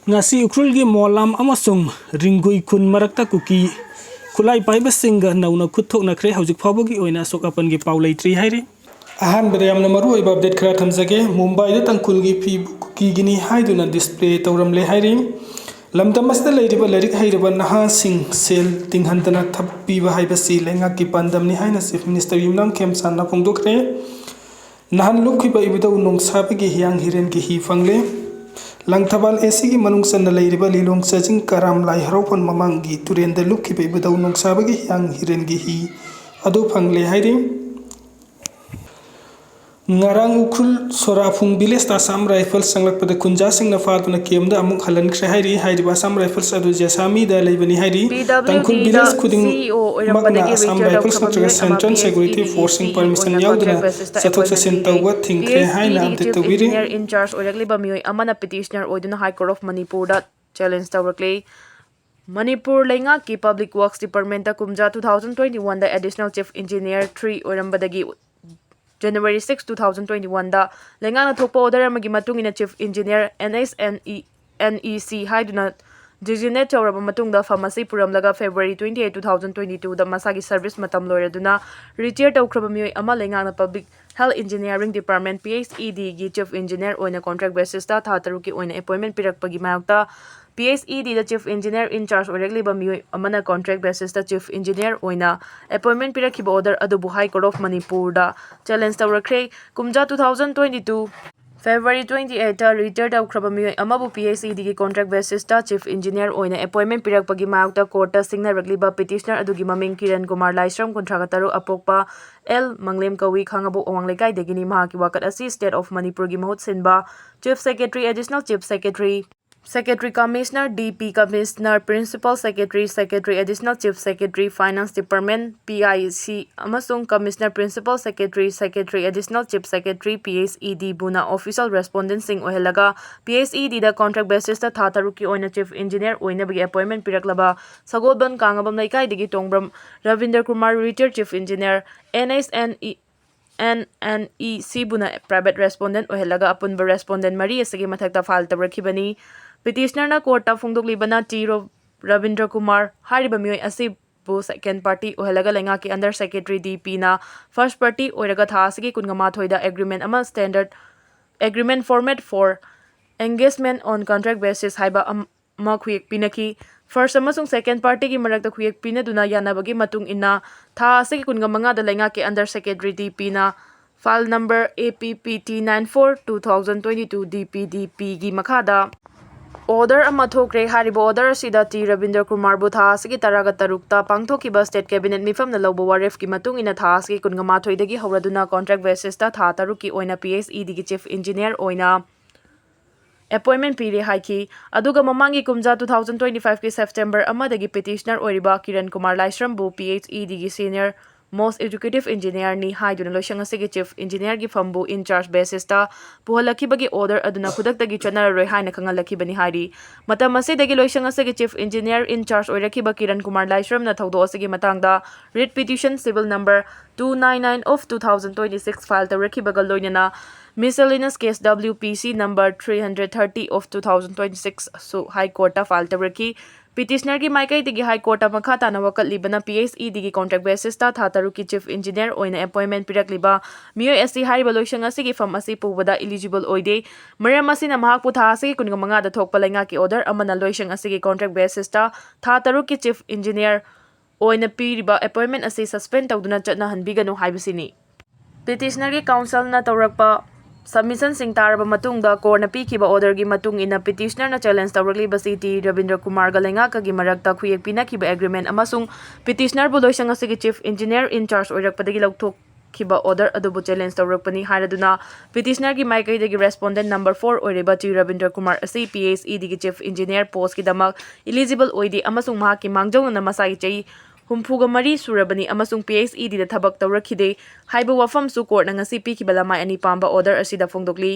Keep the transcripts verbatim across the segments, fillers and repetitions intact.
ꯉꯁꯤ ꯎꯈ꯭ꯔꯨꯜꯒꯤ ꯃꯣꯂꯥꯝ ꯑꯃꯁꯨꯡ ꯔꯤꯡꯒꯨꯏ ꯈꯨꯟ ꯃꯔꯛꯇ ꯀꯨꯀꯤ ꯈꯨꯠꯂꯥꯏ ꯄꯥꯏꯕꯁꯤꯡꯒ ꯅꯧꯅ ꯈꯨꯠ ꯊꯣꯛꯅꯈ꯭ꯔꯦ꯫ ꯍꯧꯖꯤꯛ ꯐꯥꯎꯕꯒꯤ ꯑꯣꯏꯅ ꯑꯁꯣꯛ ꯑꯄꯟꯒꯤ ꯄꯥꯎ ꯂꯩꯇ꯭ꯔꯤ ꯍꯥꯏꯔꯤ꯫ ꯑꯍꯥꯟꯕꯗ ꯌꯥꯝꯅ ꯃꯔꯨ ꯑꯣꯏꯕ ꯑꯞꯗꯦꯠ ꯈꯔ ꯊꯝꯖꯒꯦ꯫ ꯃꯨꯝꯕꯥꯏꯗ ꯇꯥꯡꯈꯨꯜꯒꯤ ꯐꯤꯕꯨ ꯀꯨꯀꯤꯒꯤꯅꯤ ꯍꯥꯏꯗꯨꯅ ꯗꯤꯁꯄ꯭ꯂꯦ ꯇꯧꯔꯝꯂꯦ ꯍꯥꯏꯔꯤ꯫ ꯂꯝꯗꯝ ꯑꯁꯤꯗ ꯂꯩꯔꯤꯕ ꯂꯥꯏꯔꯤꯛ ꯍꯩꯔꯕ ꯅꯍꯥꯁꯤꯡ ꯁꯦꯜ ꯇꯤꯡꯍꯟꯗꯅ ꯊꯕꯛ ꯄꯤꯕ ꯍꯥꯏꯕꯁꯤ ꯂꯩꯉꯥꯛꯀꯤ ꯄꯥꯟꯗꯝꯅꯤ ꯍꯥꯏꯅ ꯆꯤꯐ ꯃꯤꯅꯤꯁꯇꯔ ꯌꯨꯝꯅꯥꯝ ꯈꯦꯝꯆꯥꯟꯅ ꯐꯣꯡꯗꯣꯛꯈ꯭ꯔꯦ꯫ ꯅꯍꯥꯟ ꯂꯨꯞꯈꯤꯕ ꯏꯕꯨꯙꯧ ꯅꯣꯡꯁꯥꯕꯒꯤ ꯍꯤꯌꯥꯡ ꯍꯤꯔꯦꯟꯒꯤ ꯍꯤ ꯐꯪꯂꯦ꯫ ꯂꯪꯊꯕꯥꯜ ꯑꯦꯁꯤꯒꯤ ꯃꯅꯨꯡ ꯆꯟꯅ ꯂꯩꯔꯤꯕ ꯂꯤꯂꯣꯡ ꯆꯥꯖꯤꯡ ꯀꯔꯥꯝ ꯂꯥꯏ ꯍꯔꯥꯎꯐꯝ ꯃꯃꯥꯡꯒꯤ ꯇꯨꯔꯦꯟꯗ ꯂꯨꯞꯈꯤꯕ ꯏꯕꯨꯙꯧ ꯅꯣꯡꯁꯥꯕꯒꯤ ꯍꯤꯌꯥꯡ ꯍꯤꯔꯦꯟꯒꯤ ꯍꯤ ꯑꯗꯨ ꯐꯪꯂꯦ ꯍꯥꯏꯔꯤ꯫ ꯉꯔꯥꯡ ꯎꯈ꯭ꯔꯨꯜ ꯁꯣꯔꯥꯐꯨꯡ ꯚꯤꯂꯦꯖꯇ ꯑꯁꯥꯝ ꯔꯥꯏꯐꯜꯁ ꯆꯪꯂꯛꯄꯗ ꯈꯨꯟꯖꯥꯁꯤꯡꯅ ꯐꯥꯗꯨꯅ ꯀꯦꯝꯗ ꯑꯃꯨꯛ ꯍꯜꯍꯟꯈ꯭ꯔꯦ ꯍꯥꯏꯔꯤ꯫ ꯍꯥꯏꯔꯤꯕ ꯑꯁꯥꯝ ꯔꯥꯏꯐꯜꯁ ꯑꯗꯨ ꯖꯦꯁꯥꯃꯤꯗ ꯂꯩꯕꯅꯤ ꯍꯥꯏꯔꯤ꯫ ꯇꯥꯡꯈꯨꯜ ꯚꯤꯂꯦꯖ ꯈꯨꯗꯤꯡꯃꯛꯅ ꯑꯁꯥꯝ ꯔꯥꯏꯐꯜꯁ ꯅꯠꯇ꯭ꯔꯒ ꯁꯦꯟꯇ꯭ꯔꯦꯜ ꯁꯦꯀ꯭ꯌꯨꯔꯤꯇꯤ ꯐꯣꯔꯁꯁꯤꯡ ꯄꯔꯃꯤꯁꯟ ꯌꯥꯎꯗꯅ ꯆꯠꯊꯣꯛ ꯆꯠꯁꯤꯟ ꯇꯧꯕ ꯊꯤꯡꯈ꯭ꯔꯦ ꯍꯥꯏꯅ ꯑꯞꯗꯦꯠ ꯇꯧꯕꯤꯔꯤ꯫ ꯏꯟꯆꯥꯔꯖ ꯑꯣꯏꯔꯛꯂꯤꯕ ꯃꯤꯑꯣꯏ ꯑꯃꯅ ꯄꯤꯇꯤꯁꯅꯔ ꯑꯣꯏꯗꯨꯅ ꯍꯥꯏ ꯀꯣꯔꯠ ꯑꯣꯐ ꯃꯅꯤꯄꯨꯔꯗ ꯆꯦꯂꯦꯟꯖ ꯇꯧꯈ꯭ꯔꯦ꯫ ꯏꯟꯆꯥꯔꯖ ꯑꯣꯏꯔꯛꯂꯤꯕ ꯃꯤꯑꯣꯏ ꯑꯃꯅ ꯄꯤꯇꯤꯁꯅꯔ ꯑꯣꯏꯗꯨꯅ ꯍꯥꯏ ꯀꯣꯔꯠ ꯑꯣꯐ ꯃꯅꯤꯄꯨꯔꯗ ꯆꯦꯂꯦꯟꯖ ꯇꯧꯔꯛꯂꯤ꯫ ꯃꯅꯤꯄꯨꯔ ꯂꯩꯉꯥꯛꯀꯤ ꯄꯕ꯭ꯂꯤꯛ ꯋꯥꯔꯛꯁ ꯗꯤꯄꯥꯔꯠꯃꯦꯟꯇ ꯀꯨꯝꯖꯥ ꯇꯨ ꯊꯥꯎꯖꯟ ꯇ꯭ꯋꯦꯟꯇꯤ ꯋꯥꯟꯗ ꯑꯦꯗꯤꯁꯅꯦꯜ ꯆꯤꯐ ꯏꯟꯖꯤꯅꯤꯌꯔ ꯊ꯭ꯔꯤ ꯑꯣꯏꯔꯝꯕꯗꯒꯤ January six, two thousand twenty ꯋꯥꯟꯗ ꯂꯩꯉꯥꯛꯅ ꯊꯣꯛꯄ ꯑꯣꯔꯗꯔ ꯑꯃꯒꯤ ꯃꯇꯨꯡ ꯏꯟꯅ chief engineer N H N E, N E C ꯍꯥꯏꯗꯨꯅ ꯗꯤꯖꯤꯒꯅꯦꯠ ꯇꯧꯔꯕ ꯃꯇꯨꯡꯗ ꯐꯝ ꯑꯁꯤ ꯄꯨꯔꯝꯂꯒ February twenty eight, two thousand twenty ꯇꯨꯗ ꯃꯁꯥꯒꯤ ꯁꯔꯚꯤꯁ ꯃꯇꯝ ꯂꯣꯏꯔꯗꯨꯅ ꯔꯤꯇꯤꯌꯔ ꯇꯧꯈ꯭ꯔꯕ ꯃꯤꯑꯣꯏ ꯑꯃ ꯂꯩꯉꯥꯛꯅ public health engineering department, P H E ꯗꯤꯒꯤ ꯆꯤꯐ ꯏꯟꯖꯤꯅꯤꯌꯔ ꯑꯣꯏꯅ ꯀꯣꯟꯇ꯭ꯔꯦꯛ ꯕꯦꯁꯤꯁꯇ ꯊꯥ ꯇꯔꯨꯛꯀꯤ ꯑꯣꯏꯅ ꯑꯦꯄꯣꯏꯟꯃꯦꯟ ꯄꯤꯔꯛꯄꯒꯤ ꯃꯥꯌꯣꯛꯇ ꯄꯤ ꯑꯩꯆ ꯏ ꯗꯤꯗ ꯆꯤꯐ ꯏꯟꯖꯤꯅꯤꯌꯔ ꯏꯟꯆꯥꯔꯖ ꯑꯣꯏꯔꯛꯂꯤꯕ ꯃꯤꯑꯣꯏ ꯑꯃꯅ ꯀꯣꯟꯇ꯭ꯔꯦꯛ ꯕꯦꯁꯤꯁꯇ ꯆꯤꯐ ꯏꯟꯖꯤꯅꯤꯌꯔ ꯑꯣꯏꯅ ꯑꯦꯄꯣꯏꯟꯃꯦꯟ ꯄꯤꯔꯛꯈꯤꯕ ꯑꯣꯔꯗꯔ ꯑꯗꯨꯕꯨ ꯍꯥꯏ ꯀꯣꯔꯠ ꯑꯣꯐ ꯃꯅꯤꯄꯨꯔꯗ ꯆꯦꯂꯦꯟꯖ ꯇꯧꯔꯛꯈ꯭ꯔꯦ꯫ ꯀꯨꯝꯖꯥ two thousand twenty two February twenty ꯑꯩꯠꯇ ꯔꯤꯇꯤꯌꯔ ꯇꯧꯈ꯭ꯔꯕ ꯃꯤꯑꯣꯏ ꯑꯃꯕꯨ ꯄꯤ H E ꯗꯤꯒꯤ contract ꯕꯦꯁꯤꯁꯇ chief engineer ꯑꯣꯏꯅ ꯑꯦꯄꯣꯏꯟꯃꯦꯟ ꯄꯤꯔꯛꯄꯒꯤ ꯃꯥꯌꯣꯛꯇ ꯀꯣꯔꯠꯇ ꯁꯤꯡꯅꯔꯛꯂꯤꯕ ꯄꯤꯇꯤꯁꯅꯔ ꯑꯗꯨꯒꯤ ꯃꯃꯤꯡ ꯀꯤꯔꯟ ꯀꯨꯃꯥꯔ ꯂꯥꯏꯁ꯭ꯔꯝ, ꯀꯨꯟꯊ꯭ꯔꯥ ꯇꯔꯨꯛ, ꯑꯄꯣꯛꯄ ꯑꯦꯜ ꯃꯪꯂꯦꯝ ꯀꯧꯏ, ꯈꯥꯉꯕꯣꯛ ꯑꯋꯥꯡ ꯂꯩꯀꯥꯏꯗꯒꯤꯅꯤ꯫ ꯃꯍꯥꯛꯀꯤ ꯋꯥꯀꯠ ꯑꯁꯤ ꯁ꯭ꯇꯦꯠ ꯑꯣꯐ ꯃꯅꯤꯄꯨꯔꯒꯤ ꯃꯍꯨꯠ ꯁꯤꯟꯕ chief secretary, additional chief secretary, secretary commissioner, D P commissioner, principal secretary, secretary additional chief secretary, finance department, P I C, ꯑꯃꯁꯨꯡ commissioner, principal secretary, secretary additional chief secretary, P H E ꯗꯤꯕꯨꯅ official ꯔꯦꯁꯄꯣꯟꯗꯦꯟꯁꯤꯡ ꯑꯣꯏꯍꯜꯂꯒ P H E ꯗꯤꯗ contract basis ꯊꯥ ꯇꯔꯨꯛꯀꯤ ꯑꯣꯏꯅ chief engineer ꯑꯣꯏꯅꯕꯒꯤ ꯑꯦꯄꯣꯏꯟꯃꯦꯟ ꯄꯤꯔꯛꯂꯕ ꯁꯒꯣꯜꯕꯟ ꯀꯥꯉꯕꯝ ꯂꯩꯀꯥꯏꯗꯒꯤ Tongbram Rabindra Kumar, retired chief engineer, N H N E, N N E ꯁꯤꯕꯨꯅ ꯄ꯭ꯔꯥꯏꯚꯦꯠ ꯔꯦꯁꯄꯣꯟꯗꯦꯟ ꯑꯣꯏꯍꯜꯂꯒ ꯑꯄꯨꯟꯕ ꯔꯦꯁꯄꯣꯟꯗꯦꯟ ꯃꯔꯤ ꯑꯁꯤꯒꯤ ꯃꯊꯛꯇ ꯐꯥꯏꯜ ꯇꯧꯔꯛꯈꯤꯕꯅꯤ꯫ Petitionerꯅ courtꯇ ꯐꯣꯡꯗꯣꯛꯂꯤꯕꯅ ꯇꯤ ꯔꯣ-, ꯔꯕꯤꯟꯗ꯭ꯔ ꯀꯨꯃꯥꯔ ꯍꯥꯏꯔꯤꯕ ꯃꯤꯑꯣꯏ ꯑꯁꯤꯕꯨ second party ꯑꯣꯏꯍꯜꯂꯒ ꯂꯩꯉꯥꯛꯀꯤ under secretary ꯗꯤ ꯄꯤꯅ first party ꯑꯣꯏꯔꯒ ꯊꯥ ꯑꯁꯤꯒꯤ ꯀꯨꯟꯃꯉꯥꯊꯣꯏꯗ agreement ꯑꯃ standard agreement format for engagement on contract basis ꯍꯥꯏꯕ ꯑꯝ-, ꯑꯃ ꯈꯨꯌꯦꯛ ꯄꯤꯅꯈꯤ꯫ First ꯑꯃꯁꯨꯡ second partyꯒꯤ ꯃꯔꯛꯇ ꯈꯨꯌꯦꯛ ꯄꯤꯅꯗꯨꯅ ꯌꯥꯅꯕꯒꯤ ꯃꯇꯨꯡ ꯏꯟꯅ ꯊꯥ ꯑꯁꯤꯒꯤ ꯀꯨꯟꯃꯉꯥꯗ ꯂꯩꯉꯥꯛꯀꯤ under secretary ꯗꯤ ꯄꯤꯅ file number A P P T nine four two thousand twenty two D P D Pꯒꯤ ꯃꯈꯥꯗ order ꯑꯃ ꯊꯣꯛꯈ꯭ꯔꯦ꯫ ꯍꯥꯏꯔꯤꯕ order ꯑꯁꯤꯗ ꯇꯤ ꯔꯕꯤꯟꯗ꯭ꯔ ꯀꯨꯃꯥꯔꯕꯨ ꯊꯥ ꯑꯁꯤꯒꯤ ꯇꯔꯥꯒ ꯇꯔꯨꯛꯇ ꯄꯥꯡꯊꯣꯛꯈꯤꯕ state cabinet ꯃꯤꯐꯝꯅ ꯂꯧꯕ ꯋꯥꯔꯦꯞꯀꯤ ꯃꯇꯨꯡ ꯏꯟꯅ ꯊꯥ ꯑꯁꯤꯒꯤ ꯀꯨꯟꯃꯉꯥꯊꯣꯏꯗꯒꯤ ꯍꯧꯔꯗꯨꯅ contract basisꯇ ꯊꯥ ꯇꯔꯨꯛꯀꯤ ꯑꯣꯏꯅ P H E Dꯒꯤ chief engineer ꯑꯣꯏꯅ appointment ꯄꯤꯔꯦ ꯍꯥꯏꯈꯤ꯫ ꯑꯗꯨꯒ ꯃꯃꯥꯡꯒꯤ ꯀꯨꯝꯖꯥ two thousand twenty fiveꯀꯤ September ꯑꯃꯗꯒꯤ petitioner ꯑꯣꯏꯔꯤꯕ Kiran Kumar ꯂꯥꯏꯁ꯭ꯔꯝꯕꯨ P H E Dꯒꯤ senior most executive engineerꯅꯤ ꯍꯥꯏꯗꯨꯅ ꯂꯣꯏꯁꯪ ꯑꯁꯤꯒꯤ chief engineerꯒꯤ firmꯕꯨ in charge basisꯇ ꯄꯨꯍꯜꯂꯛꯈꯤꯕꯒꯤ order ꯑꯗꯨꯅ ꯈꯨꯗꯛꯇꯒꯤ ꯆꯠꯅꯔꯔꯣꯏ ꯍꯥꯏꯅ ꯈꯪꯍꯜꯂꯛꯈꯤꯕꯅꯤ ꯍꯥꯏꯔꯤ꯫ ꯃꯇꯝ ꯑꯁꯤꯗꯒꯤ ꯂꯣꯏꯁꯪ ꯑꯁꯤꯒꯤ chief engineer in charge ꯑꯣꯏꯔꯛꯈꯤꯕ Kiran Kumar ꯂꯥꯏꯁ꯭ꯔꯝꯅ ꯊꯧꯗꯣꯛ ꯑꯁꯤꯒꯤ ꯃꯇꯥꯡꯗ writ petition civil number two nine nine of two thousand twenty six file ꯇꯧꯔꯛꯈꯤꯕꯒ ꯂꯣꯏꯅꯅ miscellaneous case W P C number three hundred thirty of two thousand twenty six ꯁꯨ High Courtꯇ file ꯇꯧꯔꯛꯈꯤ꯫ Petitionerꯒꯤ ꯃꯥꯏꯀꯩꯗꯒꯤ High Courtꯇ ꯃꯈꯥ ꯇꯥꯅ ꯋꯥꯀꯠꯂꯤꯕꯅ P H E Dꯒꯤ contract basisꯇ ꯊꯥ ꯇꯔꯨꯛꯀꯤ chief engineer ꯑꯣꯏꯅ appointment ꯄꯤꯔꯛꯂꯤꯕ ꯃꯤꯑꯣꯏ ꯑꯁꯤ ꯍꯥꯏꯔꯤꯕ ꯂꯣꯏꯁꯪ ꯑꯁꯤꯒꯤ firm ꯑꯁꯤ ꯄꯨꯕꯗ eligible ꯑꯣꯏꯗꯦ꯫ ꯃꯔꯝ ꯑꯁꯤꯅ ꯃꯍꯥꯛꯄꯨ ꯊꯥ ꯑꯁꯤꯒꯤ ꯀꯨꯟꯃꯉꯥꯗ ꯊꯣꯛꯄ ꯂꯩꯉꯥꯛꯀꯤ order ꯑꯃꯅ ꯂꯣꯏꯁꯪ ꯑꯁꯤꯒꯤ contract basisꯇ ꯊꯥ ꯇꯔꯨꯛꯀꯤ chief engineer ꯑꯣꯏꯅ ꯄꯤꯔꯤꯕ appointment ꯑꯁꯤ suspend ꯇꯧꯗꯨꯅ ꯆꯠꯅꯍꯟꯕꯤꯒꯅꯨ ꯍꯥꯏꯕꯁꯤꯅꯤ꯫ Petitionerꯒꯤ counselꯅ ꯇꯧꯔꯛꯄ submissionꯁꯤꯡ ꯇꯥꯔꯕ ꯃꯇꯨꯡꯗ courtꯅ ꯄꯤꯈꯤꯕ orderꯒꯤ ꯃꯇꯨꯡ ꯏꯟꯅ petitionerꯅ challenge ꯇꯧꯔꯛꯂꯤꯕꯁꯤ ꯇꯤ ꯔꯕꯤꯟꯗ꯭ꯔ ꯀꯨꯃꯥꯔꯒ ꯂꯩꯉꯥꯛꯀꯒꯤ ꯃꯔꯛꯇ ꯈꯨꯌꯦꯛ ꯄꯤꯅꯈꯤꯕ agreement ꯑꯃꯁꯨꯡ petitionerꯕꯨ ꯂꯣꯏꯁꯪ ꯑꯁꯤꯒꯤ chief engineer in charge ꯑꯣꯏꯔꯛꯄꯗꯒꯤ ꯂꯧꯊꯣꯛꯈꯤꯕ order ꯑꯗꯨꯕꯨ challenge ꯇꯧꯔꯛꯄꯅꯤ ꯍꯥꯏꯔꯗꯨꯅ petitionerꯒꯤ ꯃꯥꯏꯀꯩꯗꯒꯤ respondent number four ꯑꯣꯏꯔꯤꯕ ꯇꯤ ꯔꯕꯤꯟꯗ꯭ꯔ ꯀꯨꯃꯥꯔ ꯑꯁꯤ P H E Dꯒꯤ chief engineer postꯀꯤꯗꯃꯛ eligible ꯑꯣꯏꯗꯦ ꯑꯃꯁꯨꯡ ꯃꯍꯥꯛꯀꯤ ꯃꯥꯡꯖꯧꯅꯅ ꯃꯁꯥꯒꯤ ꯆꯍꯤ ꯍꯨꯝꯐꯨꯒ ꯃꯔꯤ ꯁꯨꯔꯕꯅꯤ ꯑꯃꯁꯨꯡ ꯄꯤ ꯑꯩꯆ ꯏ ꯗꯤꯗ ꯊꯕꯛ ꯇꯧꯔꯛꯈꯤꯗꯦ ꯍꯥꯏꯕ ꯋꯥꯐꯝꯁꯨ ꯀꯣꯔꯠꯅ ꯉꯁꯤ ꯄꯤꯈꯤꯕ ꯂꯃꯥꯏ ꯑꯅꯤ ꯄꯥꯝꯕ ꯑꯣꯔꯗꯔ ꯑꯁꯤꯗ ꯐꯣꯡꯗꯣꯛꯂꯤ꯫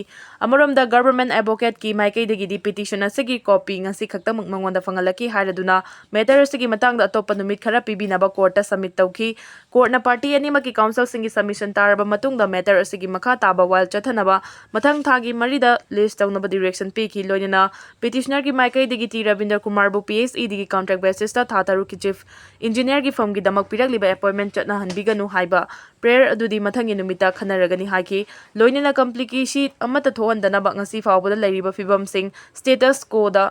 ꯑꯃꯔꯣꯝꯗ, ꯒꯚꯔꯟꯃꯦꯟꯠ ꯑꯦꯗꯚꯣꯀꯦꯠꯀꯤ ꯃꯥꯏꯀꯩꯗꯒꯤꯗꯤ ꯄꯤꯇꯤꯁꯟ ꯑꯁꯤꯒꯤ ꯀꯣꯄꯤ ꯉꯁꯤ ꯈꯛꯇꯃꯛ ꯃꯉꯣꯟꯗ ꯐꯪꯍꯜꯂꯛꯈꯤ ꯍꯥꯏꯔꯗꯨꯅ ꯃꯦꯇꯔ ꯑꯁꯤꯒꯤ ꯃꯇꯥꯡꯗ ꯑꯇꯣꯞꯄ ꯅꯨꯃꯤꯠ ꯈꯔ ꯄꯤꯕꯤꯅꯕ ꯀꯣꯔꯠꯇ ꯁꯕꯃꯤꯠ ꯇꯧꯈꯤ꯫ ꯀꯣꯔꯠꯅ ꯄꯥꯔꯇꯤ ꯑꯅꯤꯃꯛꯀꯤ ꯀꯥꯎꯟꯁꯤꯜꯁꯤꯡꯒꯤ ꯁꯕꯃꯤꯁꯟ ꯇꯥꯔꯕ ꯃꯇꯨꯡꯗ ꯃꯦꯇꯔ ꯑꯁꯤꯒꯤ ꯃꯈꯥ ꯇꯥꯕ ꯋꯥꯏꯜ ꯆꯠꯊꯅꯕ ꯃꯊꯪ ꯊꯥꯒꯤ ꯃꯔꯤꯗ ꯂꯤꯁ ꯇꯧꯅꯕ ꯗꯤꯔꯦꯛꯁꯟ ꯄꯤꯈꯤ꯫ ꯂꯣꯏꯅꯅ ꯄꯤꯇꯤꯁꯅꯔꯒꯤ ꯃꯥꯏꯀꯩꯗꯒꯤ ꯇꯤ ꯔꯕꯤꯟꯗ꯭ꯔ ꯀꯨꯃꯥꯔꯕꯨ ꯄꯤ ꯑꯩꯆ ꯏ ꯗꯤꯒꯤ ꯀꯟꯇ꯭ꯔꯦꯛ ꯕꯦꯁꯤꯁꯇ ꯊꯥ ꯇꯔꯨꯛꯀꯤ ꯆꯤꯐ ꯏꯟꯖꯤꯅꯤꯌꯔꯒꯤ ꯐꯝꯒꯤꯗꯃꯛ ꯄꯤꯔꯛꯂꯤꯕ ꯑꯦꯄꯣꯏꯟꯃꯦꯟꯠ ꯆꯠꯅꯍꯟꯕꯤꯒꯅꯨ ꯍꯥꯏꯕ ꯄ꯭ꯔꯦꯌꯔ ꯑꯗꯨꯗꯤ ꯃꯊꯪꯒꯤ ꯅꯨꯃꯤꯠꯇ ꯈꯟꯅꯔꯒꯅꯤ ꯍꯥꯏꯈꯤ꯫ ꯂꯣꯏꯅꯅ ꯀꯝꯄ꯭ꯂꯤꯀꯦꯁꯤ ꯑꯃꯠꯇ ꯊꯣꯛꯍꯟꯗꯅꯕ ꯉꯁꯤ ꯐꯥꯎꯕꯗ ꯂꯩꯔꯤꯕ ꯐꯤꯕꯝꯁꯤꯡ ꯁ꯭ꯇꯦꯇꯁ ꯀꯣꯗ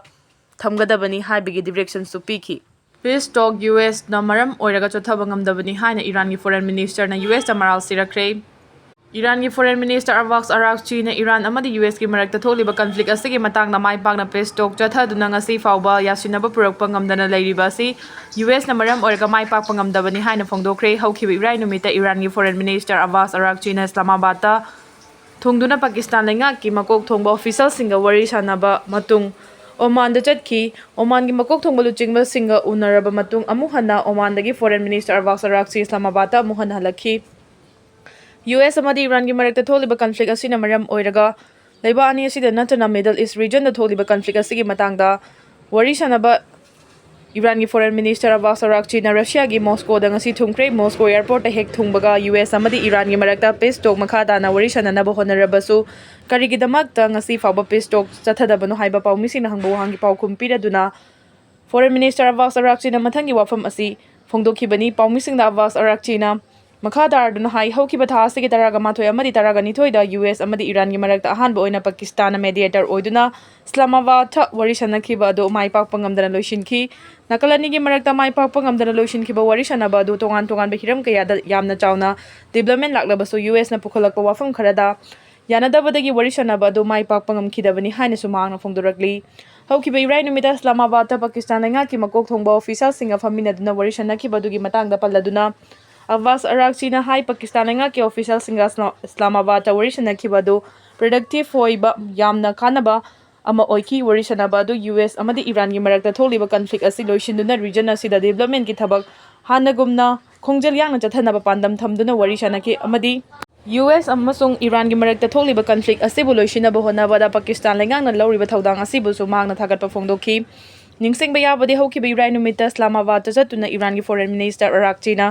ꯊꯝꯒꯗꯕꯅꯤ ꯍꯥꯏꯕꯒꯤ ꯗꯤꯔꯦꯛꯁꯟꯁꯨ ꯄꯤꯈꯤ꯫ ꯄꯤꯁ ꯇꯣꯛ ꯌꯨ ꯑꯦꯁꯅ ꯃꯔꯝ ꯑꯣꯏꯔꯒ ꯆꯠꯊꯕ ꯉꯝꯗꯕꯅꯤ ꯍꯥꯏꯅ ꯏꯔꯥꯟꯒꯤ ꯐꯣꯔꯦꯟ ꯃꯤꯅꯤꯁꯇꯔꯅ ꯌꯨ ꯑꯦꯁꯇ ꯃꯔꯥꯜ ꯁꯤꯔꯛꯈ꯭ꯔꯦ꯫ ꯏꯔꯥꯟꯒꯤ ꯐꯣꯔꯦꯟ ꯃꯤꯅꯤꯁꯇꯔ ꯑꯕꯥꯁ ꯑꯔꯥꯛꯆꯤꯅ ꯏꯔꯥꯟ ꯑꯃꯗꯤ ꯌꯨ ꯑꯦꯁꯀꯤ ꯃꯔꯛꯇ ꯊꯣꯛꯂꯤꯕ ꯀꯟꯐ꯭ꯂꯤꯛ ꯑꯁꯤꯒꯤ ꯃꯇꯥꯡꯗ ꯃꯥꯏ ꯄꯥꯛꯅ ꯄꯤꯁ ꯇꯣꯛ ꯆꯠꯊꯗꯨꯅ ꯉꯁꯤ ꯐꯥꯎꯕ ꯌꯥꯁꯤꯟꯅꯕ ꯄꯨꯔꯛꯄ ꯉꯝꯗꯅ ꯂꯩꯔꯤꯕ ꯑꯁꯤ ꯌꯨ ꯑꯦꯁꯅ ꯃꯔꯝ ꯑꯣꯏꯔꯒ ꯃꯥꯏ ꯄꯥꯛꯄ ꯉꯝꯗꯕꯅꯤ ꯍꯥꯏꯅ ꯐꯣꯡꯗꯣꯛꯈ꯭ꯔꯦ꯫ ꯍꯧꯈꯤꯕ ꯏꯔꯥꯏ ꯅꯨꯃꯤꯠꯇ ꯏꯔꯥꯟꯒꯤ ꯐꯣꯔꯦꯟ ꯃꯤꯅꯤꯁꯇꯔ ꯑꯕꯥꯁ ꯑꯔꯥꯛꯆꯤꯅ ꯏꯁꯂꯥꯃꯥꯕꯥꯗꯇ ꯊꯨꯡꯗꯨꯅ ꯄꯥꯀꯤꯁꯇꯥꯟ ꯂꯩꯉꯥꯛꯀꯤ ꯃꯀꯣꯛ ꯊꯣꯡꯕ ꯑꯣꯐꯤꯁꯤꯌꯦꯜꯁꯤꯡꯒ ꯋꯥꯔꯤ ꯁꯥꯟꯅꯕ ꯃꯇꯨꯡ ꯑꯣꯃꯥꯟꯗ ꯆꯠꯈꯤ꯫ ꯑꯣꯃꯥꯟꯒꯤ ꯃꯀꯣꯛ ꯊꯣꯡꯕ ꯂꯨꯆꯤꯡꯕꯁꯤꯡꯒ ꯎꯅꯔꯕ ꯃꯇꯨꯡ ꯑꯃꯨꯛ ꯍꯟꯅ ꯑꯣꯃꯥꯟꯗꯒꯤ ꯐꯣꯔꯦꯟ ꯃꯤꯅꯤꯁꯇꯔ ꯑꯕꯥꯁ ꯑꯔꯥꯛꯆꯤ ꯏꯁꯂꯥꯃꯥꯕꯥꯗꯇ ꯑꯃꯨꯛ ꯍꯟꯅ ꯍꯜꯂꯛꯈꯤ꯫ ꯌꯨ ꯑꯦꯁ ꯑꯃꯗꯤ ꯏꯔꯥꯟꯒꯤ ꯃꯔꯛꯇ ꯊꯣꯛꯂꯤꯕ ꯀꯟꯐ꯭ꯂꯤꯛ ꯑꯁꯤꯅ ꯃꯔꯝ ꯑꯣꯏꯔꯒ ꯂꯩꯕꯥꯛ ꯑꯅꯤ ꯑꯁꯤꯗ ꯅꯠꯇꯅ ꯃꯤꯗꯜ ꯏꯁ ꯔꯤꯖꯟꯗ ꯊꯣꯛꯂꯤꯕ ꯀꯟꯐ꯭ꯂꯤꯛ ꯑꯁꯤꯒꯤ ꯃꯇꯥꯡꯗ ꯋꯥꯔꯤ ꯁꯥꯟꯅꯕ ꯏꯔꯥꯟꯒꯤ ꯐꯣꯔꯦꯟ ꯃꯤꯅꯤꯁꯇꯔ ꯑꯕꯥꯁ ꯑꯔꯥꯛꯆꯤꯅ ꯔꯁꯤꯌꯥꯒꯤ ꯃꯣꯁꯀꯣꯗ ꯉꯁꯤ ꯊꯨꯡꯈ꯭ꯔꯦ꯫ ꯃꯣꯁꯀꯣ ꯑꯦꯌꯔꯄꯣꯔꯠꯇ ꯍꯦꯛ ꯊꯨꯡꯕꯒ ꯌꯨ ꯑꯦꯁ ꯑꯃꯗꯤ ꯏꯔꯥꯟꯒꯤ ꯃꯔꯛꯇ ꯄꯤꯁ ꯇꯣꯛ ꯃꯈꯥ ꯇꯥꯅ ꯋꯥꯔꯤ ꯁꯥꯟꯅꯅꯕ ꯍꯣꯠꯅꯔꯕꯁꯨ ꯀꯔꯤꯒꯤꯗꯃꯛꯇ ꯉꯁꯤ ꯐꯥꯎꯕ ꯄꯤꯁ ꯇꯣꯛ ꯆꯠꯊꯗꯕꯅꯣ ꯍꯥꯏꯕ ꯄꯥꯎꯃꯤꯁꯤꯡꯅ ꯍꯪꯕ ꯋꯥꯍꯪꯒꯤ ꯄꯥꯎꯈꯨꯝ ꯄꯤꯔꯗꯨꯅ ꯐꯣꯔꯦꯟ ꯃꯤꯅꯤꯁꯇꯔ ꯑꯕꯥꯁ ꯑꯔꯥꯛꯆꯤꯅ ꯃꯊꯪꯒꯤ ꯋꯥꯐꯝ ꯑꯁꯤ ꯐꯣꯡꯗꯣꯛꯈꯤꯕꯅꯤ꯫ ꯄꯥꯎꯃꯤꯁꯤꯡꯅ ꯑꯕꯥꯁ ꯑꯔꯥꯛꯆꯤꯅ ꯃꯈꯥ ꯇꯥꯔꯗꯨꯅ ꯍꯥꯏ, ꯍꯧꯈꯤꯕ ꯊꯥ ꯑꯁꯤꯒꯤ ꯇꯔꯥꯒ ꯃꯥꯊꯣꯏ ꯑꯃꯗꯤ ꯇꯔꯥꯒ ꯅꯤꯊꯣꯏꯗ ꯌꯨ ꯑꯦꯁ ꯑꯃꯗꯤ ꯏꯔꯥꯟꯒꯤ ꯃꯔꯛꯇ ꯑꯍꯥꯟꯕ ꯑꯣꯏꯅ ꯄꯥꯀꯤꯁꯇꯥꯟꯅ ꯃꯦꯗꯤꯌꯦꯇꯔ ꯑꯣꯏꯗꯨꯅ ꯏꯁꯂꯥꯃꯥꯕꯥꯗꯇ ꯋꯥꯔꯤ ꯁꯥꯟꯅꯈꯤꯕ ꯑꯗꯨ ꯃꯥꯏ ꯄꯥꯛꯄ ꯉꯝꯗꯅ ꯂꯣꯏꯁꯤꯟꯈꯤ꯫ ꯅꯥꯀꯜ ꯑꯅꯤꯒꯤ ꯃꯔꯛꯇ ꯃꯥꯏ ꯄꯥꯛꯄ ꯉꯝꯗꯅ ꯂꯣꯏꯁꯤꯟꯈꯤꯕ ꯋꯥꯔꯤ ꯁꯥꯟꯅꯕ ꯑꯗꯨ ꯇꯣꯉꯥꯟ ꯇꯣꯉꯥꯟꯕ ꯍꯤꯔꯝ ꯀꯌꯥꯗ ꯌꯥꯝꯅ ꯆꯥꯎꯅ ꯗꯤꯕ꯭ꯂꯞꯃꯦꯟ ꯂꯥꯛꯂꯕꯁꯨ ꯌꯨ ꯑꯦꯁꯅ ꯄꯨꯈꯠꯂꯛꯄ ꯋꯥꯐꯝ ꯈꯔꯗ ꯌꯥꯅꯗꯕꯗꯒꯤ ꯋꯥꯔꯤ ꯁꯥꯟꯅꯕ ꯑꯗꯨ ꯃꯥꯏ ꯄꯥꯛꯄ ꯉꯝꯈꯤꯗꯕꯅꯤ ꯍꯥꯏꯅꯁꯨ ꯃꯍꯥꯛꯅ ꯐꯣꯡꯗꯣꯔꯛꯂꯤ꯫ ꯍꯧꯈꯤꯕ ꯏꯔꯥꯏ ꯅꯨꯃꯤꯠꯇ ꯏꯁꯂꯥꯃꯥꯕꯥꯗꯇ ꯄꯥꯀꯤꯁꯇꯥꯟ ꯂꯩꯉꯥꯛꯀꯤ ꯃꯀꯣꯛ ꯊꯣꯡꯕ ꯑꯣꯐꯤꯁꯤꯌꯦꯜꯁꯤꯡꯒ ꯐꯝꯃꯤꯟꯅꯗꯨꯅ ꯋꯥꯔꯤ ꯁꯥꯟꯅꯈꯤꯕ ꯑꯗꯨꯒꯤ ꯃꯇꯥꯡꯗ ꯄꯜꯂꯗꯨꯅ, ꯑꯕꯥꯁ ꯑꯔꯥꯛꯆꯤꯅ ꯍꯥꯏ, ꯄꯥꯀꯤꯁꯇꯥꯟ ꯂꯩꯉꯥꯛꯀꯤ ꯑꯣꯐꯤꯁꯤꯌꯦꯜꯁꯤꯡꯒ ꯏꯁꯂꯥ-, ꯏꯁꯂꯥꯃꯥꯕꯥꯗꯇ ꯋꯥꯔꯤ ꯁꯥꯟꯅꯈꯤꯕ ꯑꯗꯨ ꯄ꯭ꯔꯗꯛꯇꯤꯚ ꯑꯣꯏꯕ, ꯌꯥꯝꯅ ꯀꯥꯟꯅꯕ ꯑꯃ ꯑꯣꯏꯈꯤ꯫ ꯋꯥꯔꯤ ꯁꯥꯟꯅꯕ ꯑꯗꯨ ꯌꯨ ꯑꯦꯁ ꯑꯃꯗꯤ ꯏꯔꯥꯟꯒꯤ ꯃꯔꯛꯇ ꯊꯣꯛꯂꯤꯕ ꯀꯟꯐ꯭ꯂꯤꯛ ꯑꯁꯤ ꯂꯣꯏꯁꯤꯟꯗꯨꯅ ꯔꯤꯖꯟ ꯑꯁꯤꯗ ꯗꯤꯕ꯭ꯂꯞꯃꯦꯟꯒꯤ ꯊꯕꯛ ꯍꯥꯟꯅꯒꯨꯝꯅ ꯈꯣꯡꯖꯦꯜ ꯌꯥꯡꯅ ꯆꯠꯊꯅꯕ ꯄꯥꯟꯗꯝ ꯊꯝꯗꯨꯅ ꯋꯥꯔꯤ ꯁꯥꯟꯅꯈꯤ ꯑꯃꯗꯤ ꯌꯨ ꯑꯦꯁ ꯑꯃꯁꯨꯡ ꯏꯔꯥꯟꯒꯤ ꯃꯔꯛꯇ ꯊꯣꯛꯂꯤꯕ ꯀꯟꯐ꯭ꯂꯤꯛ ꯑꯁꯤꯕꯨ ꯂꯣꯏꯁꯤꯟꯅꯕ ꯍꯣꯠꯅꯕꯗ ꯄꯥꯀꯤꯁꯇꯥꯟ ꯂꯩꯉꯥꯛꯅ ꯂꯧꯔꯤꯕ ꯊꯧꯗꯥꯡ ꯑꯁꯤꯕꯨꯁꯨ ꯃꯍꯥꯛꯅ ꯊꯥꯒꯠꯄ ꯐꯣꯡꯗꯣꯛꯈꯤ꯫ ꯅꯤꯡꯁꯤꯡꯕ ꯌꯥꯕꯗꯤ ꯍꯧꯈꯤꯕ ꯏꯔꯥꯏ ꯅꯨꯃꯤꯠꯇ ꯏꯁꯂꯥꯃꯥꯕꯥꯗꯇ ꯆꯠꯇꯨꯅ ꯏꯔꯥꯟꯒꯤ ꯐꯣꯔꯦꯟ ꯃꯤꯅꯤꯁꯇꯔ ꯑꯔꯥꯛꯆꯤꯅ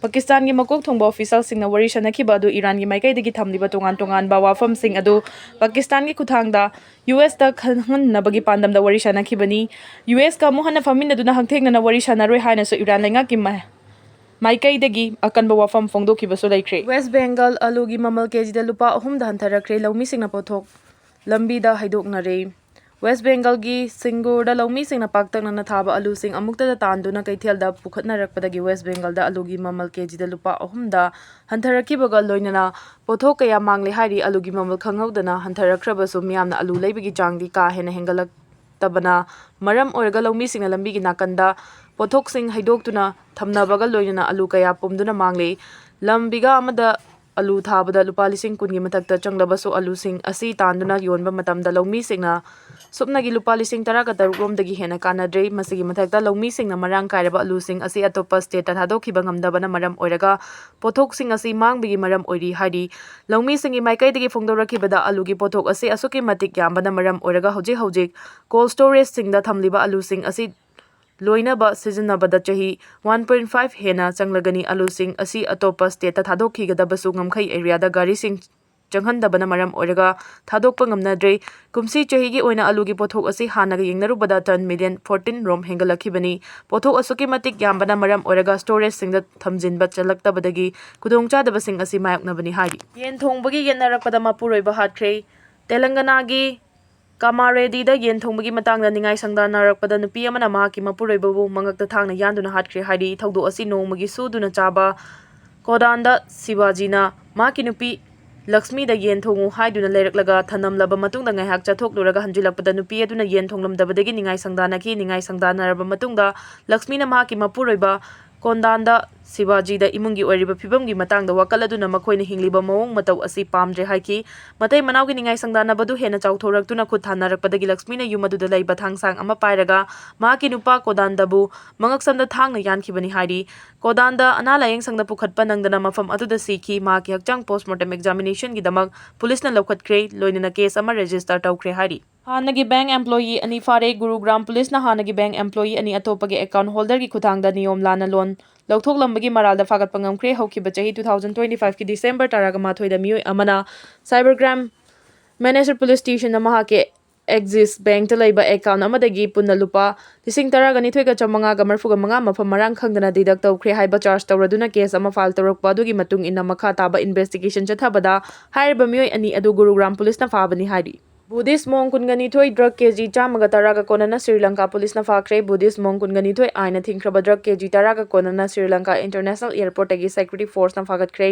ꯄꯥꯀꯤꯁꯇꯥꯟꯒꯤ ꯃꯀꯣꯛ ꯊꯣꯡꯕ ꯑꯣꯐꯤꯁꯤꯌꯦꯜꯁꯤꯡꯅ ꯋꯥꯔꯤ ꯁꯥꯟꯅꯈꯤꯕ ꯑꯗꯨ ꯏꯔꯥꯟꯒꯤ ꯃꯥꯏꯀꯩꯗꯒꯤ ꯊꯝꯂꯤꯕ ꯇꯣꯉꯥꯟ ꯇꯣꯉꯥꯟꯕ ꯋꯥꯐꯝꯁꯤꯡ ꯑꯗꯨ ꯄꯥꯀꯤꯁꯇꯥꯟꯒꯤ ꯈꯨꯠꯊꯥꯡꯗ ꯌꯨ ꯑꯦꯁꯇ ꯈꯪꯍꯟꯅꯕꯒꯤ ꯄꯥꯟꯗꯝꯗ ꯋꯥꯔꯤ ꯁꯥꯟꯅꯈꯤꯕꯅꯤ꯫ ꯌꯨ ꯑꯦꯁꯀ ꯑꯃꯨꯛ ꯍꯟꯅ ꯐꯝꯃꯤꯟꯅꯗꯨꯅ ꯍꯛꯊꯦꯡꯅꯅ ꯋꯥꯔꯤ ꯁꯥꯟꯅꯔꯣꯏ ꯍꯥꯏꯅꯁꯨ ꯏꯔꯥꯟ ꯂꯩꯉꯥꯛꯀꯤ ꯃꯥꯏ-, ꯃꯥꯏꯀꯩꯗꯒꯤ ꯑꯀꯟꯕ ꯋꯥꯐꯝ ꯐꯣꯡꯗꯣꯛꯈꯤꯕꯁꯨ ꯂꯩꯈ꯭ꯔꯦ꯫ ꯋꯦꯁ ꯕꯦꯡꯒꯜ ꯑꯂꯨꯒꯤ ꯃꯃꯜ ꯀꯦꯖꯤꯗ ꯂꯨꯄꯥ ꯑꯍꯨꯝꯗ ꯍꯟꯊꯔꯛꯈ꯭ꯔꯦ꯫ ꯂꯧꯃꯤꯁꯤꯡꯅ ꯄꯣꯠꯊꯣꯛ ꯂꯝꯕꯤꯗ ꯍꯩꯗꯣꯛꯅꯔꯦ꯫ ꯋꯦꯁ ꯕꯦꯡꯒꯜꯒꯤ ꯁꯤꯡꯒꯨꯔꯗ ꯂꯧꯃꯤꯁꯤꯡꯅ ꯄꯥꯛꯇꯛꯅꯅ ꯊꯥꯕ ꯑꯂꯨꯁꯤꯡ ꯑꯃꯨꯛꯇꯗ ꯇꯥꯟꯗꯨꯅ ꯀꯩꯊꯦꯜꯗ ꯄꯨꯈꯠꯅꯔꯛꯄꯗꯒꯤ ꯋꯦꯁ ꯕꯦꯡꯒꯜꯗ ꯑꯂꯨꯒꯤ ꯃꯃꯜ ꯀꯦꯖꯤꯗ ꯂꯨꯄꯥ ꯑꯍꯨꯝꯗ ꯍꯟꯊꯔꯛꯈꯤꯕꯒ ꯂꯣꯏꯅꯅ ꯄꯣꯠꯊꯣꯛ ꯀꯌꯥ ꯃꯥꯡꯂꯦ ꯍꯥꯏꯔꯤ꯫ ꯑꯂꯨꯒꯤ ꯃꯃꯜ ꯈꯪꯍꯧꯗꯅ ꯍꯟꯊꯔꯛꯈ꯭ꯔꯕꯁꯨ ꯃꯤꯌꯥꯝꯅ ꯑꯂꯨ ꯂꯩꯕꯒꯤ ꯆꯥꯡꯗꯤ ꯀꯥ ꯍꯦꯟꯅ ꯍꯦꯟꯒꯠꯂꯛꯇꯕꯅ ꯃꯔꯝ ꯑꯣꯏꯔꯒ ꯂꯧꯃꯤꯁꯤꯡꯅ ꯂꯝꯕꯤꯒꯤ ꯅꯥꯀꯟꯗ ꯄꯣꯠꯊꯣꯛꯁꯤꯡ ꯍꯩꯗꯣꯛꯇꯨꯅ ꯊꯝꯅꯕꯒ ꯂꯣꯏꯅꯅ ꯑꯂꯨ ꯀꯌꯥ ꯄꯨꯝꯗꯨꯅ ꯃꯥꯡꯂꯦ꯫ ꯂꯝ ꯕꯤꯒꯥ ꯑꯃꯗ ꯑꯂꯨ ꯊꯥꯕꯗ ꯂꯨꯄꯥ ꯂꯤꯁꯤꯡ ꯀꯨꯟꯒꯤ ꯃꯊꯛꯇ ꯆꯪꯂꯕꯁꯨ, ꯑꯂꯨꯁꯤꯡ ꯑꯁꯤ ꯇꯥꯟꯗꯨꯅ ꯌꯣꯟꯕ ꯃꯇꯝꯗ ꯂꯧꯃꯤꯁꯤꯡꯅ ꯁꯨꯞꯅꯒꯤ ꯂꯨꯄꯥ ꯂꯤꯁꯤꯡ ꯇꯔꯥꯒ ꯇꯔꯨꯛ ꯔꯣꯝꯗꯒꯤ ꯍꯦꯟꯅ ꯀꯥꯟꯅꯗ꯭ꯔꯦ꯫ ꯃꯁꯤꯒꯤ ꯃꯊꯛꯇ ꯂꯧꯃꯤꯁꯤꯡꯅ ꯃꯔꯥꯡ ꯀꯥꯏꯔꯕ ꯑꯂꯨꯁꯤꯡ ꯑꯁꯤ ꯑꯇꯣꯞꯄ ꯁ꯭ꯇꯦꯠꯇ ꯊꯥꯗꯣꯛꯈꯤꯕ ꯉꯝꯗꯕꯅ ꯃꯔꯝ ꯑꯣꯏꯔꯒ ꯄꯣꯠꯊꯣꯛꯁꯤꯡ ꯑꯁꯤ ꯃꯥꯡꯕꯒꯤ ꯃꯔꯝ ꯑꯣꯏꯔꯤ ꯍꯥꯏꯔꯤ꯫ ꯂꯧꯃꯤꯁꯤꯡꯒꯤ ꯃꯥꯏꯀꯩꯗꯒꯤ ꯐꯣꯡꯗꯣꯔꯛꯈꯤꯕꯗ, ꯑꯂꯨꯒꯤ ꯄꯣꯠꯊꯣꯛ ꯑꯁꯤ ꯑꯁꯨꯛꯀꯤ ꯃꯇꯤꯛ ꯌꯥꯝꯕꯅ ꯃꯔꯝ ꯑꯣꯏꯔꯒ ꯍꯧꯖꯤꯛ ꯍꯧꯖꯤꯛ ꯀꯣꯜ ꯁ꯭ꯇꯣꯔꯦꯖꯁꯤꯡꯗ ꯊꯝꯂꯤꯕ ꯑꯂꯨꯁꯤꯡ ꯑꯁꯤ ꯂꯣꯏꯅꯕ ꯁꯤꯖꯤꯟꯅꯕꯗ ꯆꯍꯤ ꯋꯥꯟ ꯄꯣꯏꯟ ꯐꯥꯏꯚ ꯍꯦꯟꯅ ꯆꯪꯂꯒꯅꯤ꯫ ꯑꯂꯨꯁꯤꯡ ꯑꯁꯤ ꯑꯇꯣꯞꯄ ꯁ꯭ꯇꯦꯠꯇ ꯊꯥꯗꯣꯛꯈꯤꯒꯗꯕꯁꯨ ꯉꯝꯈꯩ ꯑꯦꯔꯤꯌꯥꯗ ꯒꯥꯔꯤꯁꯤꯡ ꯆꯪꯍꯟꯗꯕꯅ ꯃꯔꯝ ꯑꯣꯏꯔꯒ ꯊꯥꯗꯣꯛꯄ ꯉꯝꯅꯗ꯭ꯔꯦ꯫ ꯀꯨꯝꯁꯤ ꯆꯍꯤꯒꯤ ꯑꯣꯏꯅ ꯑꯂꯨꯒꯤ ꯄꯣꯠꯊꯣꯛ ꯑꯁꯤ ꯍꯥꯟꯅꯒ ꯌꯦꯡꯅꯔꯨꯕꯗ ꯇꯟ ꯃꯤꯂꯤꯌꯟ ꯐꯣꯔꯇꯤꯟ ꯔꯣꯝ ꯍꯦꯟꯒꯠꯂꯛꯈꯤꯕꯅꯤ꯫ ꯄꯣꯠꯊꯣꯛ ꯑꯁꯨꯛꯀꯤ ꯃꯇꯤꯛ ꯌꯥꯝꯕꯅ ꯃꯔꯝ ꯑꯣꯏꯔꯒ ꯁ꯭ꯇꯣꯔꯦꯖꯁꯤꯡꯗ ꯊꯝꯖꯤꯟꯕ ꯆꯜꯂꯛꯇꯕꯗꯒꯤ ꯈꯨꯗꯣꯡꯆꯥꯗꯕꯁꯤꯡ ꯑꯁꯤ ꯃꯥꯌꯣꯛꯅꯕꯅꯤ ꯍꯥꯏꯔꯤ꯫ ꯌꯦꯟ ꯊꯣꯡꯕꯒꯤ ꯌꯦꯠꯅꯔꯛꯄꯗ ꯃꯄꯨꯔꯣꯏꯕ ꯍꯥꯠꯈ꯭ꯔꯦ꯫ ꯇꯦꯂꯪꯒꯅꯥꯒꯤ ꯀꯥꯃꯥꯔꯦꯗꯤꯗ ꯌꯦꯟ ꯊꯣꯡꯕꯒꯤ ꯃꯇꯥꯡꯗ ꯅꯤꯡꯉꯥꯏ ꯁꯪꯗꯥꯟꯅꯔꯛꯄꯗ ꯅꯨꯄꯤ ꯑꯃꯅ ꯃꯍꯥꯛꯀꯤ ꯃꯄꯨꯔꯣꯏꯕꯕꯨ ꯃꯉꯛꯇ ꯊꯥꯡꯅ ꯌꯥꯟꯗꯨꯅ ꯍꯥꯠꯈ꯭ꯔꯦ ꯍꯥꯏꯔꯤ꯫ ꯊꯧꯗꯣꯛ ꯑꯁꯤ ꯅꯣꯡꯃꯒꯤ ꯁꯨꯗꯨꯅ ꯆꯥꯕ ꯀꯣꯗꯥꯟꯗ ꯁꯤꯕꯥꯖꯤꯅ ꯃꯍꯥꯛꯀꯤ ꯅꯨꯄꯤ ꯂꯛꯁꯃꯤꯗ ꯌꯦꯟ ꯊꯣꯡꯉꯨ ꯍꯥꯏꯗꯨꯅ ꯂꯩꯔꯛꯂꯒ ꯊꯅꯝꯂꯕ ꯃꯇꯨꯡꯗ ꯉꯥꯏꯍꯥꯛ ꯆꯠꯊꯣꯛꯂꯨꯔꯒ ꯍꯟꯖꯤꯜꯂꯛꯄꯗ ꯅꯨꯄꯤ ꯑꯗꯨꯅ ꯌꯦꯟ ꯊꯣꯡꯂꯝꯗꯕꯗꯒꯤ ꯅꯤꯡꯉꯥꯏ ꯁꯪꯗꯥꯟꯅꯈꯤ꯫ ꯅꯤꯡꯉꯥꯏ ꯁꯪꯗꯥꯟꯅꯔꯕ ꯃꯇꯨꯡꯗ ꯂꯛꯁꯃꯤꯅ ꯃꯍꯥꯛꯀꯤ ꯃꯄꯨꯔꯣꯏꯕ ꯀꯣꯟꯗꯥꯟꯗ ꯁꯤꯕꯥꯖꯤꯗ ꯏꯃꯨꯡꯒꯤ ꯑꯣꯏꯔꯤꯕ ꯐꯤꯕꯝꯒꯤ ꯃꯇꯥꯡꯗ ꯋꯥꯀꯠꯂꯗꯨꯅ ꯃꯈꯣꯏꯅ ꯍꯤꯡꯂꯤꯕ ꯃꯑꯣꯡ ꯃꯇꯧ ꯑꯁꯤ ꯄꯥꯝꯗ꯭ꯔꯦ ꯍꯥꯏꯈꯤ꯫ ꯃꯇꯩ ꯃꯅꯥꯎꯒꯤ ꯅꯤꯡꯉꯥꯏ ꯁꯪꯗꯥꯅꯕꯗꯨ ꯍꯦꯟꯅ ꯆꯥꯎꯊꯣꯔꯛꯇꯨꯅ ꯈꯨꯠ ꯊꯥꯅꯔꯛꯄꯗꯒꯤ ꯂꯛꯁꯃꯤꯅ ꯌꯨꯝ ꯑꯗꯨꯗ ꯂꯩꯕ ꯊꯥꯡꯁꯥꯡ ꯑꯃ ꯄꯥꯏꯔꯒ ꯃꯍꯥꯛꯀꯤ ꯅꯨꯄꯥ ꯀꯣꯗꯥꯟꯗꯕꯨ ꯃꯉꯛꯁꯝꯗ ꯊꯥꯡꯅ ꯌꯥꯟꯈꯤꯕꯅꯤ ꯍꯥꯏꯔꯤ꯫ ꯀꯣꯗꯥꯟꯗ ꯑꯅꯥ ꯂꯥꯌꯦꯡ ꯁꯪꯗ ꯄꯨꯈꯠꯄ ꯅꯪꯗꯅ ꯃꯐꯝ ꯑꯗꯨꯗ ꯁꯤꯈꯤ꯫ ꯃꯍꯥꯛꯀꯤ ꯍꯛꯆꯥꯡ postmortem examinationꯒꯤꯗꯃꯛ ꯄꯨꯂꯤꯁꯅ ꯂꯧꯈꯠꯈ꯭ꯔꯦ, ꯂꯣꯏꯅꯅ case ꯑꯃ register ꯇꯧꯈ꯭ꯔꯦ ꯍꯥꯏꯔꯤ꯫ ꯍꯥꯟꯅꯒꯤ bank employee ꯑꯅꯤ ꯐꯥꯔꯦ꯫ ꯒꯨꯔꯨꯒ꯭ꯔꯥꯝ ꯄꯨꯂꯤꯁꯅ ꯍꯥꯟꯅꯒꯤ bank employee ꯑꯅꯤ ꯑꯇꯣꯞꯄꯒꯤ account holderꯒꯤ ꯈꯨꯠꯊꯥꯡꯗ ꯅꯤꯌꯣꯝ ꯂꯥꯟꯅ loan ꯂꯧꯊꯣꯛꯂꯝꯕꯒꯤ ꯃꯔꯥꯜꯗ ꯐꯥꯒꯠꯄ ꯉꯝꯈ꯭ꯔꯦ꯫ ꯍꯧꯈꯤꯕ ꯆꯍꯤ two thousand twenty fiveꯀꯤ December ꯇꯔꯥꯒ ꯃꯥꯊꯣꯏꯗ ꯃꯤꯑꯣꯏ ꯑꯃꯅ Cyber Crime Manager Police Stationꯗ ꯃꯍꯥꯛꯀꯤ Axis Bankꯇ ꯂꯩꯕ account ꯑꯃꯗꯒꯤ ꯄꯨꯟꯅ ꯂꯨꯄꯥ ꯂꯤꯁꯤꯡ ꯇꯔꯥꯒ ꯅꯤꯊꯣꯏꯒ ꯆꯥꯃꯉꯥꯒ ꯃꯔꯤꯐꯨꯒ ꯃꯉꯥ ꯃꯐꯝ ꯃꯔꯥꯡ ꯈꯪꯗꯅ deduct ꯇꯧꯈ꯭ꯔꯦ ꯍꯥꯏꯕ charge ꯇꯧꯔꯗꯨꯅ case ꯑꯃ file ꯇꯧꯔꯛꯄ ꯑꯗꯨꯒꯤ ꯃꯇꯨꯡ ꯏꯟꯅ ꯃꯈꯥ ꯇꯥꯕ investigation ꯆꯠꯊꯕꯗ ꯍꯥꯏꯔꯤꯕ ꯃꯤꯑꯣꯏ ꯑꯅꯤ ꯑꯗꯨ ꯒꯨꯔꯨꯒ꯭ꯔꯥꯝ ꯄꯨꯂꯤꯁꯅ ꯐꯥꯕꯅꯤ ꯍꯥꯏꯔꯤ꯫ Buddhist monk ꯀꯨꯟꯒ ꯅꯤꯊꯣꯏ drug ꯀꯦ ꯖꯤ ꯆꯥꯝꯃꯒ ꯇꯔꯥꯒ ꯀꯣꯟꯅꯅ ꯁ꯭ꯔꯤ ꯂꯪꯀꯥ ꯄꯨꯂꯤꯁꯅ ꯐꯥꯈ꯭ꯔꯦ꯫ Buddhist monk ꯀꯨꯟꯒ ꯅꯤꯊꯣꯏ ꯑꯥꯏꯟꯅ ꯊꯤꯡꯈ꯭ꯔꯕ drug ꯀꯦ ꯖꯤ ꯇꯔꯥꯒ ꯀꯣꯟꯅꯅ ꯁ꯭ꯔꯤ ꯂꯪꯀꯥ international airportꯇꯒꯤ security forceꯅ ꯐꯥꯒꯠꯈ꯭ꯔꯦ꯫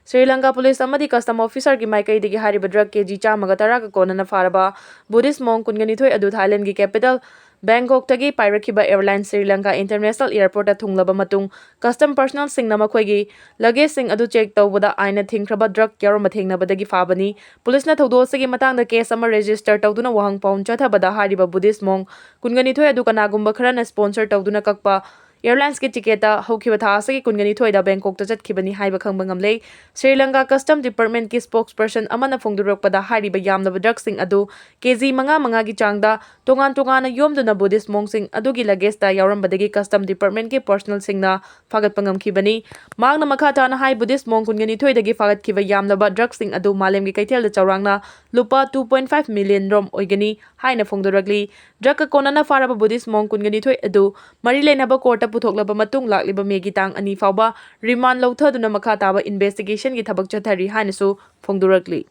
ꯁ꯭ꯔꯤ ꯂꯪꯀꯥ ꯄꯨꯂꯤꯁ ꯑꯃꯗꯤ custom officerꯒꯤ ꯃꯥꯏꯀꯩꯗꯒꯤ ꯍꯥꯏꯔꯤꯕ drug ꯀꯦ ꯖꯤ ꯆꯥꯝꯃꯒ ꯇꯔꯥꯒ ꯀꯣꯟꯅꯅ ꯐꯥꯔꯕ Buddhist monk ꯀꯨꯟꯒ ꯅꯤꯊꯣꯏ ꯑꯗꯨ Thailandꯒꯤ capital Bangkokꯇꯒꯤ ꯄꯥꯏꯔꯛꯈꯤꯕ airline Sri Lanka International Airportꯇ ꯊꯨꯡꯂꯕ ꯃꯇꯨꯡ, custom personnelꯁꯤꯡꯅ ꯃꯈꯣꯏꯒꯤ luggageꯁꯤꯡ ꯑꯗꯨ check ꯇꯧꯕꯗ ꯑꯥꯏꯟꯅ ꯊꯤꯡꯈ꯭ꯔꯕ drug ꯌꯥꯎꯔꯝꯕ ꯊꯦꯡꯅꯕꯗꯒꯤ ꯐꯥꯕꯅꯤ꯫ ꯄꯨꯂꯤꯁꯅ ꯊꯧꯗꯣꯛ ꯑꯁꯤꯒꯤ ꯃꯇꯥꯡꯗ case ꯑꯃ register ꯇꯧꯗꯨꯅ ꯋꯥꯍꯪ ꯄꯥꯎꯟ ꯆꯠꯊꯕꯗ, ꯍꯥꯏꯔꯤꯕ Buddhist monk ꯀꯨꯟꯒ ꯅꯤꯊꯣꯏ ꯑꯗꯨ ꯀꯅꯥꯒꯨꯝꯕ ꯈꯔꯅ sponsor ꯇꯧꯗꯨꯅ ꯀꯛꯄ airlinesꯀꯤ ticketꯇ ꯍꯧꯈꯤꯕ ꯊꯥ ꯑꯁꯤꯒꯤ ꯀꯨꯟꯒ ꯅꯤꯊꯣꯏꯗ Bangkokꯇ ꯆꯠꯈꯤꯕꯅꯤ ꯍꯥꯏꯕ ꯈꯪꯕ ꯉꯝꯂꯦ꯫ Sri Lanka Custom Departmentꯀꯤ spokesperson ꯑꯃꯅ ꯐꯣꯡꯗꯣꯔꯛꯄꯗ, ꯍꯥꯏꯔꯤꯕ ꯌꯥꯝꯂꯕ drugꯁꯤꯡ ꯑꯗꯨ ꯀꯦ ꯖꯤ ꯃꯉꯥ ꯃꯉꯥꯒꯤ ꯆꯥꯡꯗ ꯇꯣꯉꯥꯟ ꯇꯣꯉꯥꯟꯅ ꯌꯣꯝꯗꯨꯅ Buddhist monkꯁꯤꯡ ꯑꯗꯨꯒꯤ luggageꯇ ꯌꯥꯎꯔꯝꯕꯗꯒꯤ custom departmentꯀꯤ personnelꯁꯤꯡꯅ ꯐꯥꯒꯠꯄ ꯉꯝꯈꯤꯕꯅꯤ꯫ ꯃꯍꯥꯛꯅ ꯃꯈꯥ ꯇꯥꯅ ꯍꯥꯏ, Buddhist monk ꯀꯨꯟꯒ ꯅꯤꯊꯣꯏꯗꯒꯤ ꯐꯥꯒꯠꯈꯤꯕ ꯌꯥꯝꯂꯕ drugꯁꯤꯡ ꯑꯗꯨ ꯃꯥꯂꯦꯝꯒꯤ ꯀꯩꯊꯦꯜꯗ ꯆꯥꯎꯔꯥꯛꯅ ꯂꯨꯄꯥ two point five million ꯔꯣꯝ ꯑꯣꯏꯒꯅꯤ ꯍꯥꯏꯅ ꯐꯣꯡꯗꯣꯔꯛꯂꯤ꯫ Drugꯀ ꯀꯣꯟꯅꯅ ꯐꯥꯔꯕ Buddhist monk ꯀꯨꯟꯒ ꯅꯤꯊꯣꯏ ꯑꯗꯨ ꯃꯔꯤ ꯂꯩꯅꯕ courtꯇ ꯄꯨꯊꯣꯛꯂꯕ ꯃꯇꯨꯡ, ꯂꯥꯛꯂꯤꯕ Mayꯒꯤ ꯇꯥꯡ ꯑꯅꯤ ꯐꯥꯎꯕ remand ꯂꯧꯊꯗꯨꯅ ꯃꯈꯥ ꯇꯥꯕ investigationꯒꯤ ꯊꯕꯛ ꯆꯠꯊꯔꯤ ꯍꯥꯏꯅꯁꯨ ꯐꯣꯡꯗꯣꯔꯛꯂꯤ꯫